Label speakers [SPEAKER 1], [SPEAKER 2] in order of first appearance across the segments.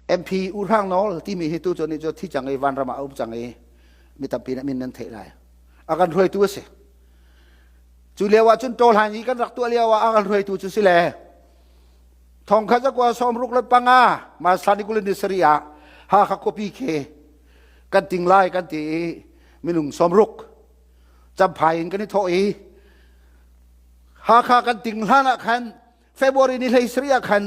[SPEAKER 1] MP U Hrang Nawl timi hi tu cu nih cu thi cang i vanram ah a um cang i mi tampi nih min nan theih lai. A kan hruaitu a si. Cu lio ah cun tawhlan i kan rak tuah lio ah a kan hruaitu cu si le thongkhat zakua sawmruk le panga March ni kul ni sarih ah Hakha khuapi khi kan ting lai kan ti i minung 60 Champhai in kan i thawh i Hakha kan ting hlan ah khan February ni 13 ah khan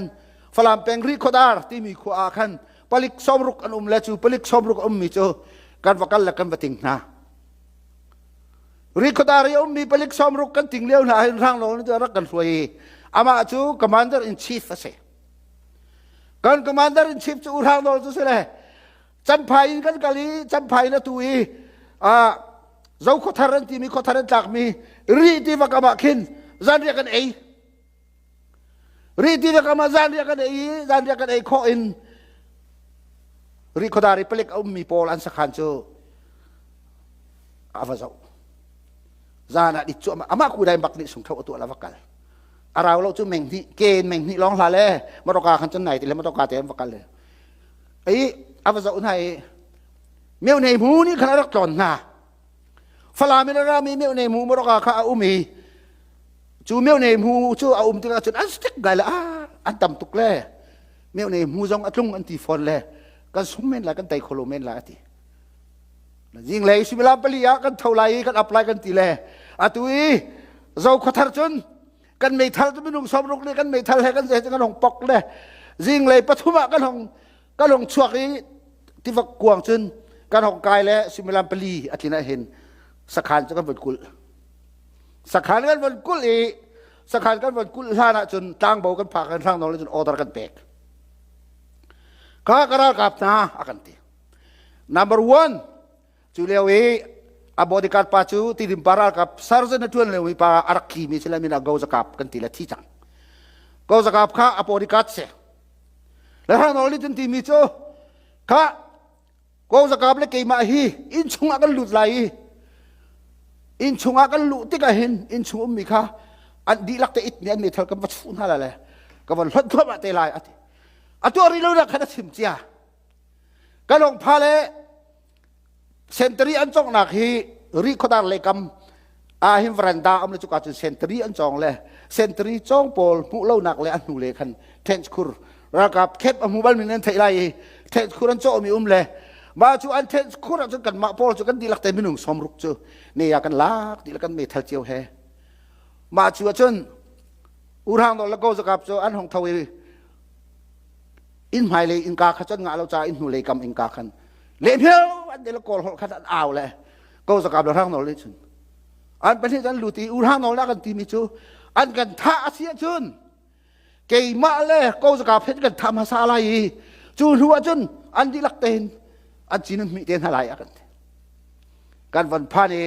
[SPEAKER 1] Falam peng Rikhodar timi khua ah khan palik 60 an um le cu palik 60 a ummi cu kan va kal le kan va ting hna. Rikhodar i ummi palik 60 kan ting lio hna hin Ranglawn cu rak kan hruai i amah cu commander in chief a si. Kan commander in chief cu U Hrang Nawl cu si le Champhai in kan kal i Champhai in atu i Zo khuathar an timi khuathar an tlakmi Rih tiva kam ah khin zanriah kan ei. Rih tiva kam ah zanriah kan ei i zanriah kan ei khawh in Rih khuadar i palik a ummi pawl an sakhan cu a va zoh. Zan ah dit cu amah kudai bak nih sungtho a tuah la va kal. A rau lo cu meng hnih ke in meng hnih lawng hla le motorka khan cun nai ti le motorka te an va kal le. I a va zoh hna i meo nei mu nih khan a rak tlawn hna. Falam in a rami meo nei mu motorka kha a um i cu meo nei mu cu a um tikah cun an stick gai le an tam tuk le meo nei mu zong a tlung an ti fawn le kan sung men lai kan tei kho lo men lai a ti. Zinglei suimilam pali ah kan tho lai i kan apply kan ti le atu i zo khuathar cun kan meithal cu minung 60 nih kan meithal he kan ze kan hong pok le zinglei 3 ah kan hong chuak i tiva kuang cun kan hong kai le suimilam 4 a tlin ah hin sakhan cu kan von kulh. Sakhan kan von kulh i sakhan kan von kulh hlan ah cun tlangbo kan phak kan hrang nawl cun order kan pek. Ka ka ralkap hna a kan ti. Number one, cu lio i a bodyguard pa cu Tidim pa ralkap sergeant a ṭuan lio mi pa a rak tlimi si le min ah Go Zakap kan ti le thi cang. Go Zakap kha a bodyguard si. Le hrang nawl nih cun timi cu kha Go Zakap le keimah hi inn chungah kan lut lai i inn chungah kan luh tikah hin inn chung ummi kha an dihlak te it nih an meithal kan va chuh hna lai le ka van hlonh thluahmah te lai a ti. A tuah rih lo nak khan a chim cia. Ka lawngpha le sentari an cawnghnak hi Rihkhawdar leikam ah hin veranda um le cuka cun sentari an cawng le sentari cawng pawl hmuh lonak le a hnu le khan trench khur ralkap camp a hmu bal mi nan theih lai i trench khur an cawhmi um le mah cu an trench khur ah cun kanmah pawl cu kan dihlak te minung 60 cu ne ah kan lak dihlak kan meithal cio he mah cu ahcun urhang dol le go zakap cu an hong tho i inn hmailei innka kha cun ngah lo caah inn hnulei kam innka khan lehmel an le kawl holh khan an au le ko zakap le hrang nawl nih cun an pahnih an lut i u hrang nawl kan timi cu an kan thah a si ahcun keimah le ko zakap he kan thah hmasa lai i cu hnu ahcun an dihlak tein an cin an hmih te hna lai a kan ti kan van phan i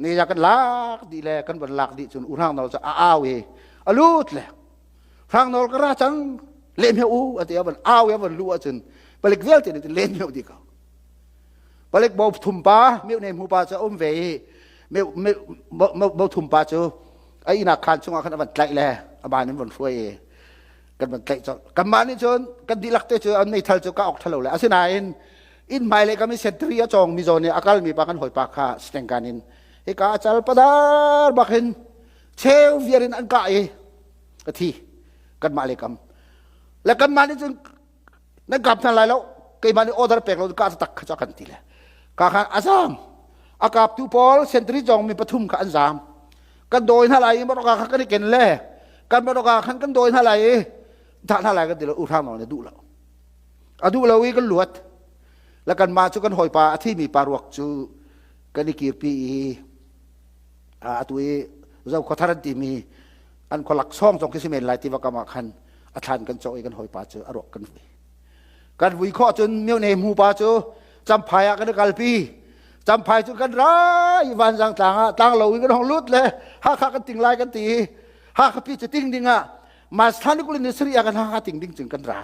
[SPEAKER 1] ni ya kan lak dih le kan van lak dih cun u hrang nawl cu a au i a lut le Hrang nawl ka ra cang lem he u ati a van au a van lu ahcun palik vialte nih len meuh dih ko. Palik bo thum pa meuh ne mu pa cu a um ve i meuh bo thum pa cu a inak khan chungah khan a van tlaih le a ban in van hruai i kan van tlaih colh. Kanmah nih cun kan dihlak te cu an meithal cu ka ok thalo le asinain inn hmai le kam i sentry a cawng mi zawn i a kal mi pa kan hawipa kha stengkan in hika a cal padar bak hin cheu viar in an kah i ka thi kanmah le kam le kanmah nih cun nan kap hna lai lo keimah nih order pek lo ka tak kha cu kan ti le ka khan a zam a kaptu pawl sentry zong mi pathum kha an zam kan dawi hna lai i motorka kha kan i ken le kan motorka khan kan dawi hna lai i thah hna lai kan ti lo u hrang ne duh lo a duh lo i kan luat le kan mah cu kan hawipa a thimi pa ruak cu kan i kirpi i atu i Zokhawthar an timi an khualak sawng zong khi si men lai tiva kam ah khan a thlan kan cawh i kan hawipa cu a ruak kan vui. Kan vui khawh cun myo-ne mu pa cu Champhai ah kan i kalpi. Champhai cu kan ra i Vanzang tlang ah tlang lo in kan hong lut le Hakha kan ting lai kan ti i Hakha pi cu ting ding ah Mas thla ni 27 ah kan Hakha ting ding cun kan ra.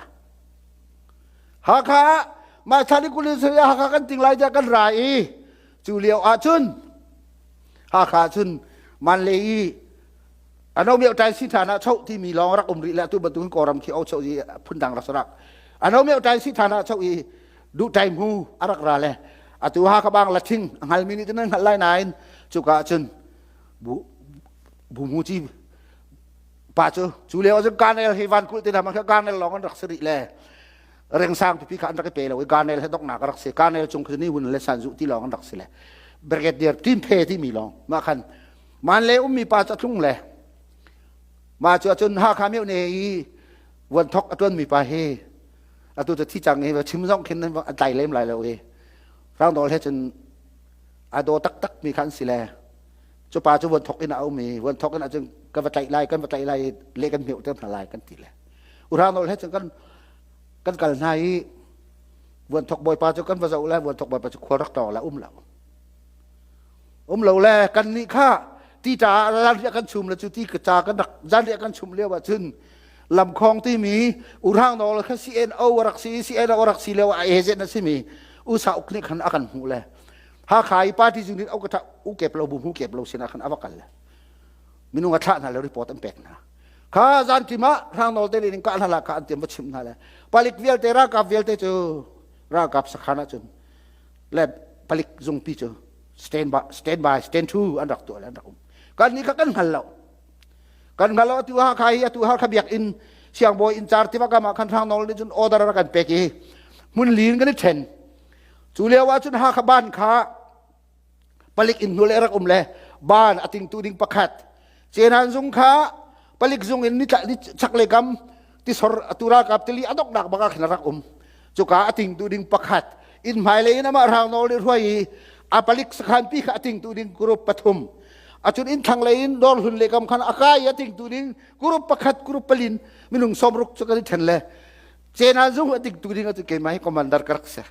[SPEAKER 1] Hakha ah Mas thla ni 27 ah Hakha kan ting lai tiah kan ra i cu lio ah cun Hakha cun Manle i ano mio tai si thana chau timi lawng rak um rih le atu bantukin Kawlram khi o chau i phundang rak rak. Ano meo tai si thana chau i du tai mu arak ra le atu ha ka bang la thing ngal mi ni tin ngal lai nain chuka cun bu bu mu chi pa cu cu lio cun kanel hi van kulh ti hna kha kanel lawng an rak si rih le rengsang pipi kha an rak i pe lo i kanel he doknak a rak si. Kanel cung khi ni hun le san zu ti lawng an rak si le brigadier tim phe ti mi lawng mah khan man le ummi pa cu a tlung le mah cu acun Hakha meo ne i vuan thok a tuan mi pa hi atu cu thi cang hi chim zong khin an tlai lem lai lo i rang dol he cun a daw taktak mi kha an si le cu pa cu vuan thok in a um i vuan thok in ahcun ka va tlaih lai kan va tlaih lai le kan hmeuh te hna lai kan ti le urang nawl he cun kan kan kal hna i vuan thok bawipa cu kan va zoh le vuan thok bawipa cu khual rak tawng la um lo um lo le kan nih kha ti ta zanriah kan chum le cu ti ca kan rak zanriah kan chum lio ah cun lamkhong timi urang nawl kha CNO rak si CNO rak si lio ah agent a simi usa uk nih khan a kan hmuh le Hakha i party zung nih u kep lo bu hu kep lo sinah khan a va kal le minung a thlah hna le report an pek hna. Kha zan tim ah hrang nawl te in kah hna la kha an tiam va chimh hna le palik vialte ralkap vialte cu ralkap sakhan ah cun le palik zungpi cu stand by stand by stand to an rak tuah le an rak um. Kan nih kha kan hngal lo. Kan hngal lo atu Hakha hi atu Hakha biakinn siangbawi inn car tiva kam ah khan hrang nawl nih cun order rak kan pek i hmun lin kan i ṭhen. Cu lio ah cun Hakha ban kha palik inn hnu le rak um le ban a tingtu ding pakhat Cenan zung kha palik zung in nitla chaklei kam tisor atu ralkap tili a doknak bak ah khin rak um. Cuka a tingtu ding pakhat inn hmailei in amah hrang nawl nih hruai i a palik sakhan pi kha a tingtu ding group pathum acun inn thlanglei in dawr hlun le kam khan a kai a tingtu ding group pakhat group palin minung 60 cu kan i then le Cenan zung a tingtu ding atu keimah hi commander ka rak si.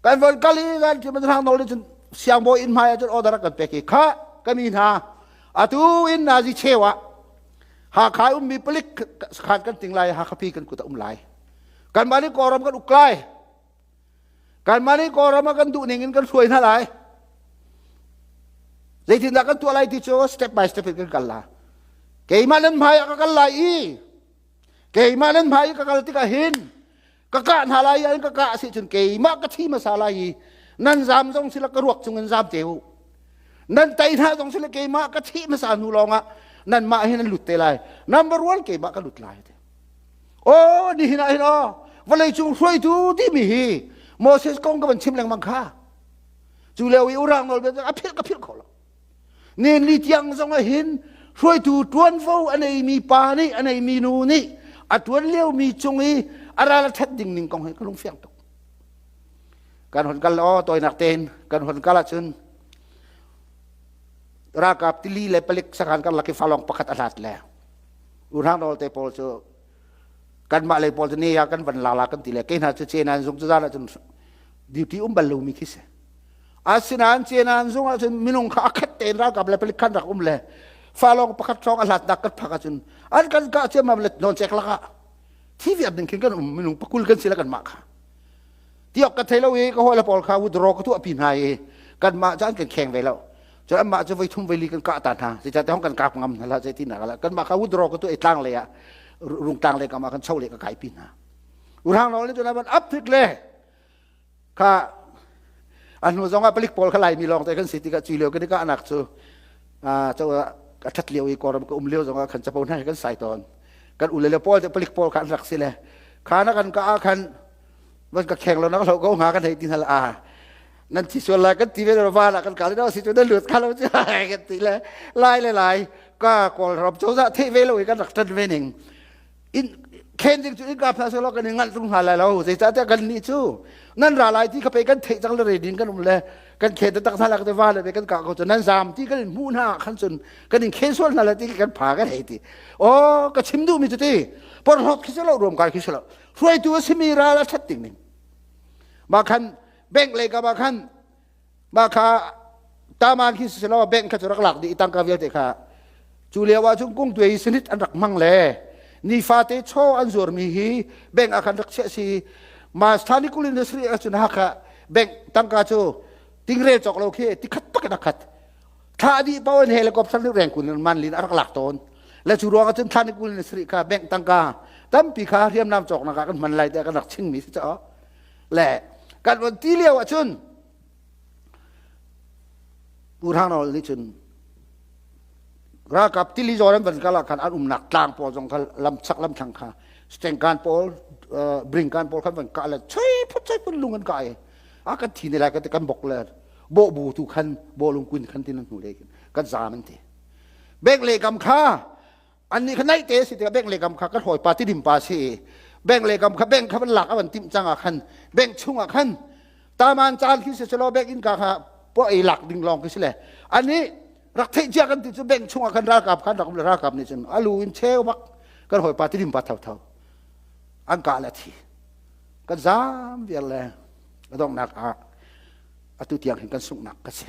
[SPEAKER 1] Kan von kal i kan ti hrang nawl cun siangbawi inn hmai ah cun order kan pek i kha ka mi hna atu in nazi cheu ah Hakha ummi palik sakhan kan ting lai Hakha pi kan kut a um lai. Kanmah nih Kawlram kan uk lai. Kanmah nih Kawlram ah kan duh ning in kan hruai hna lai. Zeitindah kan tuah lai ti cu step by step in kan kal la. Keimah nan hmai ah ka kal lai i keimah nan hmai i ka kal tikah hin ka kah hna lai i ka kah a si cun keimah ka thi hmasa lai i nan zam zong sila ka ruak cung in zam te u. Nan tei hna zong sila keimah ka thi hmasa hnu lawngah nanmah hi nan lut te lai. Number one keimah ka lut lai. Oh nihin ah hin aw vawlei cung hruaitu timi hi Moses kong ka van chim lengmang kha. Cu lio i urang nawl a philh ka philh kho lo. Nen li tiang zong ah hin hruaitu tuanvo a neimi pa nih a neimi nu nih a tuan liomi cung i a ral a that ding ning kong hi ka lung fiang tuk. Kan hon kal aw toinak tein kan hon kal ahcun ralkap tili le palik sakhan karlak i falong pakhat a hlat le urhang rawl te pawl cu kanmah lei pawl cu ne ya kan van la la kan ti le kei hna cu cenan zung cu zan ahcun duty um bal lomi khi si. Asinain Cenan zung ahcun minung kha a khat tein ralkap le palik khan rak um le falong pakhat hrawng a hlatnak kan phak ahcun an kan kah ciammam le nawncek lakah thi viar ding khin kan um minung pakul kan si le kanmah kha tiok ka thei lo i ka hawile pawl kha withdraw ka tuah pi hna i kanmah cu an kan kheng ve lo cun anmah cu voi thum voi li kan kah ta hna zeicahtiah hong kan kap ngam hna la zeitin ah kanmah kha withdraw ka tuah i tlang lei ah rungtlang lei kam ah kan cho le ka kai pi hna urhang nawl nih cun an up thik le Kha a hnu zong ah palik pawl kha Laimi lawng te kan si tikah cui lio kan i kahnak cu cho a ṭhat lio i Kawlram ka um lio zong ah khan capo hna kan sai tawn. Kan ule le pawl palik pawl kha an rak si le kha na kan ka ah khan van ka kheng lo na ka hlo ko hnga kan hei ti hna a nan thi sual lai kan ti ve lo va la kan ka lo si cu nan lut kha lo cu kan ti le lai le lai ka Kawlram cozah theih ve lo i kan rak ṭan ve ning in khen ding cu in ka pha selaw kan i ngalh tung hna lai lo zeicahtiah kan nih cu nan ra lai ti kha pei kan theih cang le re din kan um le kan khen taktak hna la kan va le kan kah ko cu nan zam ti kan in hmuh hna khan cun kan in khen sual hna le ti kan pha kan hei ti oh ka chim duh mi cu ti porhlawt khi lo ruam kai khi lo hruaitu a simi ral a that ding ning ma khan bank le ka ma khan Mah kha taman khi si law bank kha cu rak lak dih i tangka vialte kha cu lio ah cun kungtuai i sinit an rak hmang le nifate chaw an zuarmi hi bank ah khan rak chiah si ma sthani kulin sri ahcun Hakha bank tangka cu tingrel cawk lo khi tikhat pak in a khat thla dih paoh in helicopter nih rengkun in man lin a rak lak tawn le cu ruang ah cun thla ni kulin sri kha bank tangka. Tampi kha hriamnam cawknak ah kan hman lai tiah kan rak chingmi si caah le kan von ti lio ahcun Pu Hrang Nawl nih cun ralkap tili zawn an van kal ah khan an umnak tlang pawl zong kha lam chak lam thlang kha stengkan pawl bringkan pawl khan van kah le choi phut choi phut lung an kah i a kan thi ne lai kan kan bok le bawh bu tu khan bawlung kun khan tin an hnu le kan zaam an ti bek le kam kha annih kha naih te si tikah bank le kam kha kan hawipa tidim pa si bank le kam kha bank kha van lak a van timh cang ah khan bank chung ah khan taman caan khi si selaw bank innka kha po ei lak ding lawng khi si le annih rak theih cia kan ti cu bank chung ah khan ralkap khan rak um le ralkap nih cun alu in cheu bak kan hawipa tidim pa thotho an kah le thi kan zaam viar le a donghnak ah atu tiang hin kan sunghnak ka si.